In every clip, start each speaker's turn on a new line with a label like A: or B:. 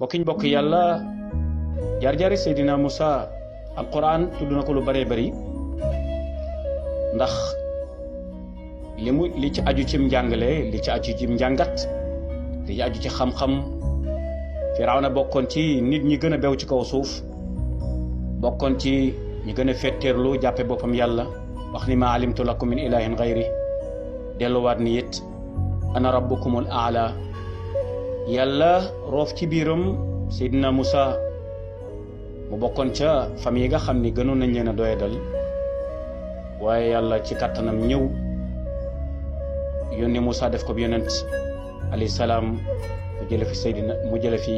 A: bokk yàlla jaar-jaari Seydina Musa alquran tudd na ko lu bëree bëri ndax li ci aju cim njàngale li ci aju cim njàngat li ci aju ci xam-xam Firawna bokkoon ci nit ñi gën a bew ci kaw suuf bokkoon ci ñi gën a fetteerlu jàppe boppam yàlla wax ni ma alimtu lakum min ilahin gayri delluwaat ni it ana rabbukumul aala yàlla roof ci biiram Seydina Musa mu bokkoon ca famille yi nga xam ni gënoon nañ leen a doyadal waaye yàlla ci kattanam ñëw yónni Musa def ko bi yonent alayhi salaam mu jële fi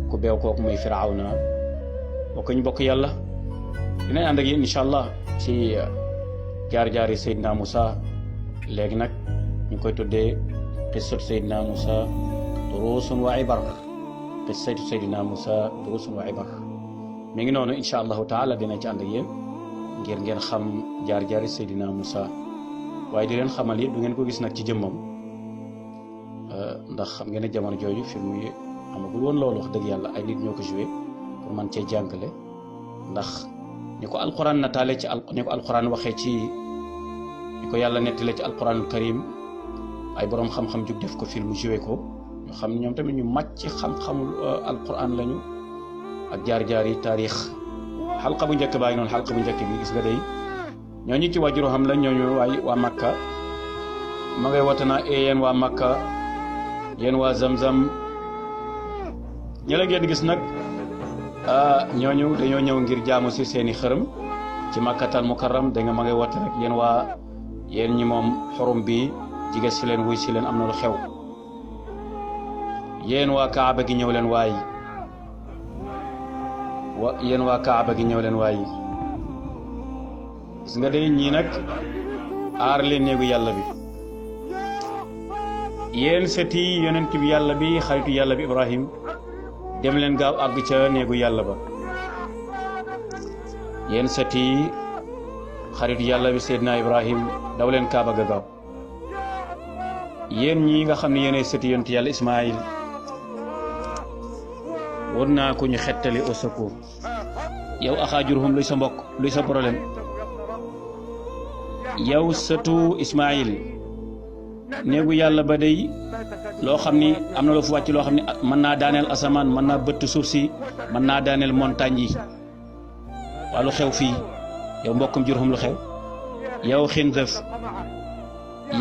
A: ku beew kooku muy Firawna bokk yàlla dinañ ànd ak yéen incha allah ci jaar-jaari Seydina Musa léegi nag ñu koy tuddee qissatu Seydina Musa duruusun wa ibar qissatu Seydina Musa duruusun wa ibar mi ngi noonu incha allahu taala dinañ ci ànd ak yéen ngir ngeen xam jaar-jaari Seydina Musa waaye di leen xamal yëpp du ngeen ko gis nag ci jëmmam ndax xam ngeen ne jamono jooju film yi amagul woon loolu wax dëgg yàlla ay nit ñoo ko joué pour man cee jàngale ndax ni ko alquran nataale ci ni ko alquran waxee ci ni ko yàlla nettale ci alquranul karim ay borom xam-xam jug def ko film joué ko ñu xam ñoom tamit ñu màcc ci xam-xamul alquran lañu ak jaar-jaar yi taarix xalqa bu njëkk baa ngi noonu xalqa bu njëkk bi gis nga day ñooñu ci wàjjuru xam la ñooñu waa Makka ma ngay woote naa yéen waa Makka yéen waa Zamzam ñi la ngeen gis nag ñooñu dañoo ñëw ngir jaamu si seeni xërëm ci Makkatal Mukarram da nga ma ngay woote rek yéen ñi moom xorum bi jige si leen wuy si leen am na lu xew yéen waa Kaaba gi ñëw leen waay yéen waa Kaaba gi ñëw leen waay gis nga day ñii nag aar leen néegu yàlla bi yéen seti yonent bi yàlla bi xaritu yàlla bi Ibrahim dem leen gaaw àgg ca néegu yàlla ba yéen seti xaritu yàlla bi Seydina Ibrahim daw leen Kaaba ga gaaw yéen ñi nga xam ne yéenay seti yonent yàlla Ismaïl war naa ko ñu xettali au secours yow axaajurhum luy sa mbokk luy sa problème yow sëtu Ismaïl néegu yàlla ba day loo xam ni am na loo fu wàcc loo xam ne mën naa daaneel asamaan mën naa bëtt suuf si mën naa daaneel montagne yi waa lu xew fii yow mbokkum Jurhum lu xew yow Xinzaf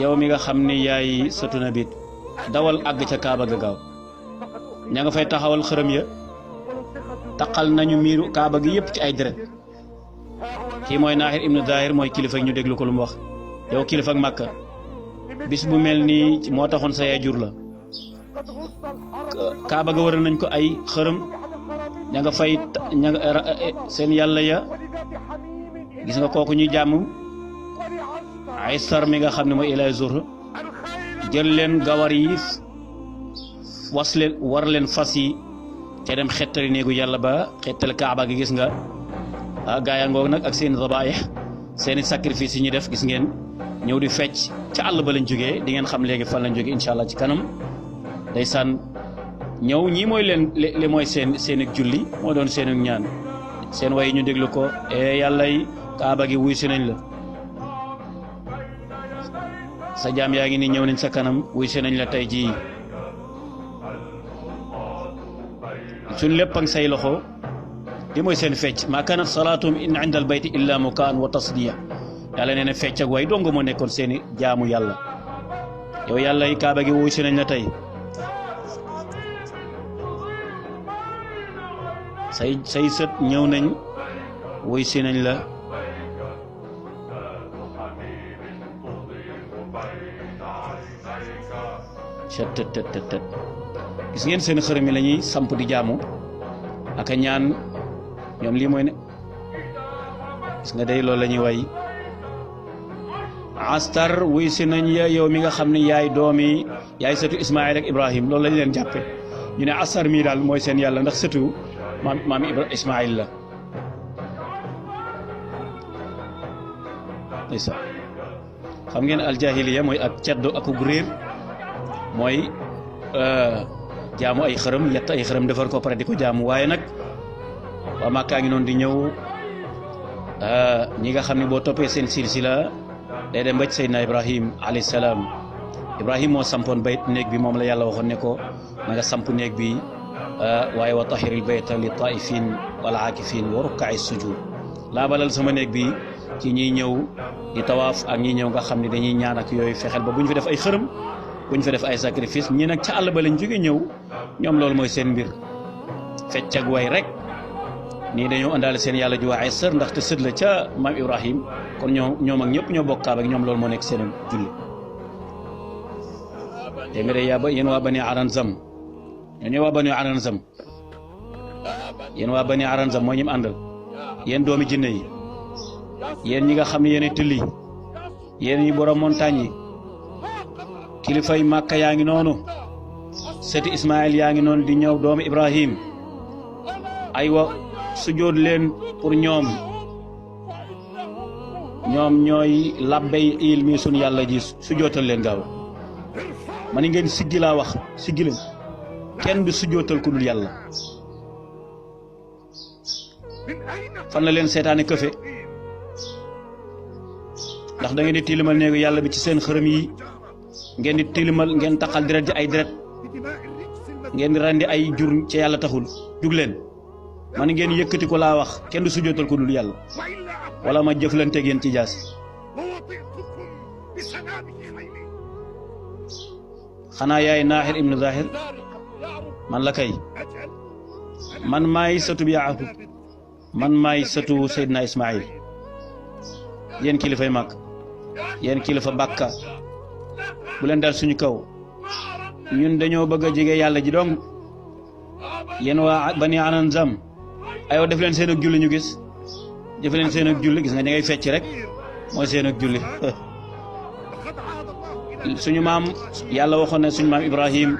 A: yow mi nga xam ne yaay sëtu Nabiit dawal àgg ca Kaaba ga gaaw ña nga fay taxawal xërëm ya taqal nañu miiru Kaaba gi yëpp ci ay deret kii mooy Naaxir ibnu Daahir mooy kilifa ñu déglu ko lu mu wax yow kilifa ak Makka bis bu mel nii moo taxoon sa yaay jur la Kaaba ga wër nañ ko ay xërëm ña nga fay seen yàlla ya gis nga kooku ñuy jàmm ay sar mi nga xam ne mooy ilay zur jël leen gawar yi war leen fas yi te dem xettali néegu yàlla ba xettali Kaaba gi gis nga gaaya ngoog nag ak seen zabaayih seeni sacrifice yi ñu def gis ngeen ñëw di fecc ca àll ba lañ jógee di ngeen xam léegi fan lañ jógee incha allah ci kanam ndeysaan ñëw ñii mooy li mooy seen ak julli moo doon seen ak ñaan seen way ñu déglu ko yàlla yi Kaaba gi wuy si nañ la sa jaam yaa ngi ni ñëw nañ sa kanam wuy si nañ la tey jii suñ lépp ak say loxo li mooy seen fecc maa kanat salaatum in inda al bayti illa mukaan wa tasdiya yàlla nee na fecc ak way dong moo nekkoon seeni jaamu yàlla yow yàlla yi Kaaba gi wuy si nañ la tey say sët ñëw nañ wuy si nañ la tët gis ngeen seen xërëm yi la ñuy samp di jaamu ak a ñaan ñoom lii mooy ne gis nga day loolu la ñuy way astar wuy si nañ ya yow mi nga xam ne yaay doomi yaay sëtu Ismaïl ak Ibrahim loolu lañ leen jàppe ñu ne astar mii daal mooy seen yàlla ndax sëtu maami Ismaïl la ndeysaan xam ngeen aljahiliya mooy ak ceddo ak gu réer mooy jaamu ay xërëm yett ay xërëm defar ko pare di ko jaamu waaye nag waa Màkkaa ngi noonu di ñëw ñi nga xam ne boo toppee seen silsila day dem ba ci Seydina Ibrahim alayhi salaam. Ibrahim moo sampoon bayt néeg bi moom la yàlla waxoon ne ko na nga samp néeg bi waaye wa tahiril bayta li taifin wal aakifin wa rukka'i sujud laabalal sama néeg bi ci ñiy ñëw di tawaaf ak ñiy ñëw nga xam ne dañuy ñaan ak yooyu fexeel ba bu ñu fi def ay xërëm bu ñu fi def ay sacrifice ñi nag ca àll ba lañ jóge ñëw ñoom loolu mooy seen mbir fecc ak way rek nii dañoo àndaale seen yàlla ji waa ay sër ndaxte sët la ca maam Ibrahim kon ñoom ak ñëpp ñoo bokk Kaaba ak ñoom loolu moo nekk seen julli. te nga de yéen waa Bani Aranzam ñoo waa Bani Aranzam yéen waa Bani Aranzam moo ñim àndal yéen doomi jinne yi yéen ñi nga xam ne yéen tëlli yéen ñi borom montagne yi kilifay Màkka yaa ngi noonu sëti Ismaïl yaa ngi noonu di ñëw doomi Ibrahim aywa sujjóot leen pour ñoom ñooy labbay il mi sun yàlla ji sujjóotal leen gaaw ma ni ngeen siggi laa wax siggi leen kenn du sujjóotal ku dul yàlla. fan la leen seetaane këfe ndax da ngeen di tilimal néegu yàlla bi ci seen xërëm yi ngeen di tilimal ngeen taxal deret ji ay deret ngeen di rendi ay jur ci yàlla taxul jug leen man ngeen yëkkati ko laa wax kenn du sujjóotal ku dul yàlla wala ma jëflante ngeen ci jaasi. xanaa yaay Naaxir ibnu Zaahir man la kay man maay sëtu bi Yaaqub man maay sëtu Seydina Ismaïl yéen kilifay Màkk yéen kilifa Bàkka bu leen dal suñu kaw ñun dañoo bëgg a jege yàlla ji dong yéen waa Bani Aranzam aywa def leen seen ak julli ñu gis def leen seen ak julli gis nga da ngay fecc rek mooy seen ak julli suñu maam yàlla waxoon ne suñu maam Ibrahim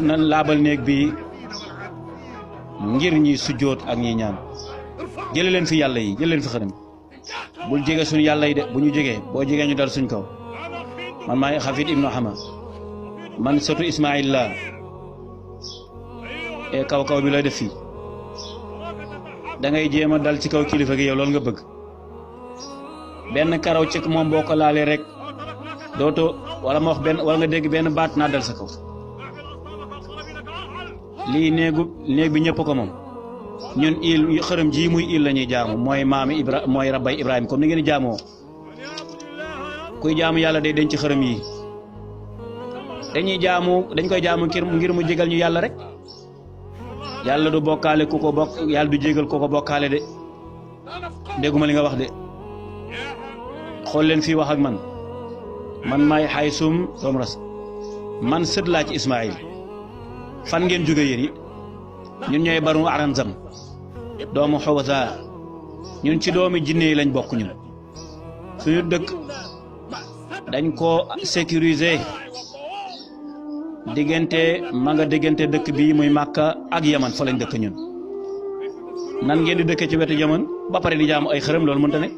A: na laabal néeg bi ngir ñi sujjóot ak ñi ñaan jële leen fi yàlla yi jële leen fi xërëm bul jege suñu yàlla yi de bu ñu jegee boo jegee ñu dal suñ kaw man maay Xafid ibnu Hama man sëtu Ismaïl la e kaw bi lay def fii da ngay jéem a dal ci kaw kilifa gi yow loolu nga bëgg benn karaw ci moom boo ko laalee rek dootoo wala ma wax benn wala nga dégg benn baat naa dal sa kaw lii néeg bi ñëpp ko moom ñun il xërëm ji muy il la ñuy jaamu mooy maami mooy rabbay Ibrahima comme ni ngeen di jaamoo kuy jaamu yàlla day denc xërëm yi dañ koy jaamu ngir mu jégal ñu yàlla rek yàlla du bokkaale ku ko bokk yàlla du jégal ku ko bokkaale de dégguma li nga wax de xool leen fii wax ak man maay Xaysum doom ras man sët laa ci Ismaïl fan ngeen jóge yéen yi ñun ñooy Banu Aranzam doomu Xawsa ñun ci doomi jinne yi lañ bokk ñun suñu dëkk dañ ko sécuriser diggante dëkk bii muy Màkka ak Yaman fa lañ dëkk ñun nan ngeen di dëkkee ci wetu Yaman ba pare di jaamu ay xërëm loolu mënta ne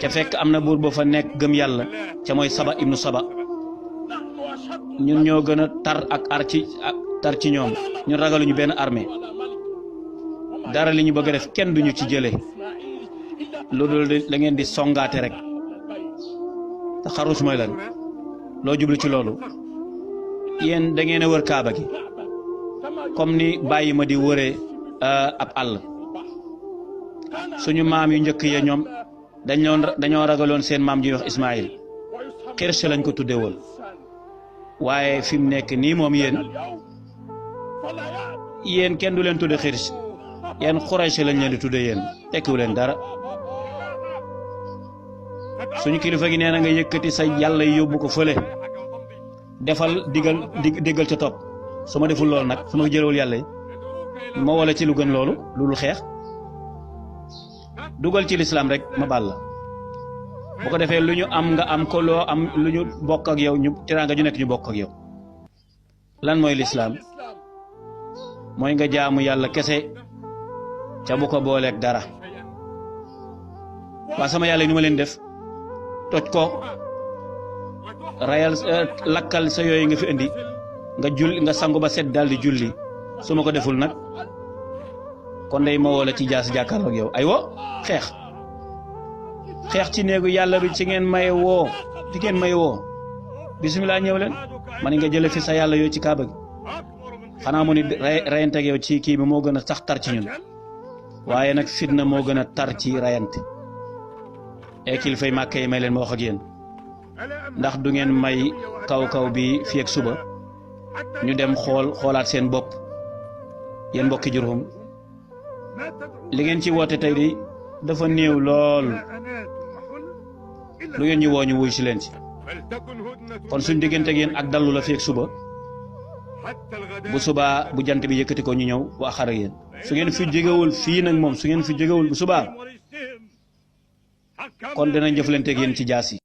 A: ca fekk am na buur ba fa nekk gëm yàlla ca mooy Saba ibnu Saba ñun ñoo gën a tar ci ñoom ñun ragaluñu benn armée dara li ñu bëgg a def kenn duñu ci jële lu dul da ngeen di songaate rek te xarus mooy lan loo jublu ci loolu yéen da ngeen a wër Kaaba gi comme ni bàyyi ma di wëree ab àll suñu maam yu njëkk ya ñoom dañoo ragaloon seen maam ji wax Ismaïl xirse lañ ko tudde woon waaye fi mu nekk nii moom yéen kenn du leen tudde xirse yéen Xuraysh lañ leen di tudde yéen tekkiwu leen dara suñu kilifa gi nee na nga yëkkati sa yàlla yóbbu ko fële defal diggal ca topp su ma deful loolu nag su ma jëlewul yàlla yi ma wala ci lu gën loolu lu xeex dugal ci lislaam rek ma baal la bu ko defee lu ñu am nga am ko loo am lu ñu bokk ak yow ñu teraanga ju nekk ñu bokk ak yow lan mooy lislaam mooy nga jaamu yàlla kese ca bu ko booleeg dara waa sama yàlla yi ni ma leen def toj ko rayal lakkal sa yooyu nga fi indi nga sangu ba set daal di julli su ma ko deful nag kon day ma woo la ci jaas jàkkaarloo ak yow aywa xeex ci néegu yàlla bi ci ngeen maye woo bisimilah ñëw leen man nga jële fi sa yàlla yoo ci kaaba gi xanaa mu ni rayante ak yow ci kii bi moo gën a sax tar ci ñun waaye nag fitna moo gën a tar ci rayante kilifay Màkka yi may leen ma wax ak yéen ndax du ngeen may kaw bi fii ak suba ñu dem xoolaat seen bopp yéen mbokki Jurhum li ngeen ci woote tey di dafa néew lool lu ngeen ñu woo ñu wuy si leen ci kon suñ diggante ak yéen ak dallu la fii ak suba bu subaa bu jant bi yëkkati ko ñu ñëw wax ak yéen su ngeen fi jógewul fii nag moom su ngeen fi jógewul bu subaa kon dinañ jëflante ak yéen ci jaas yi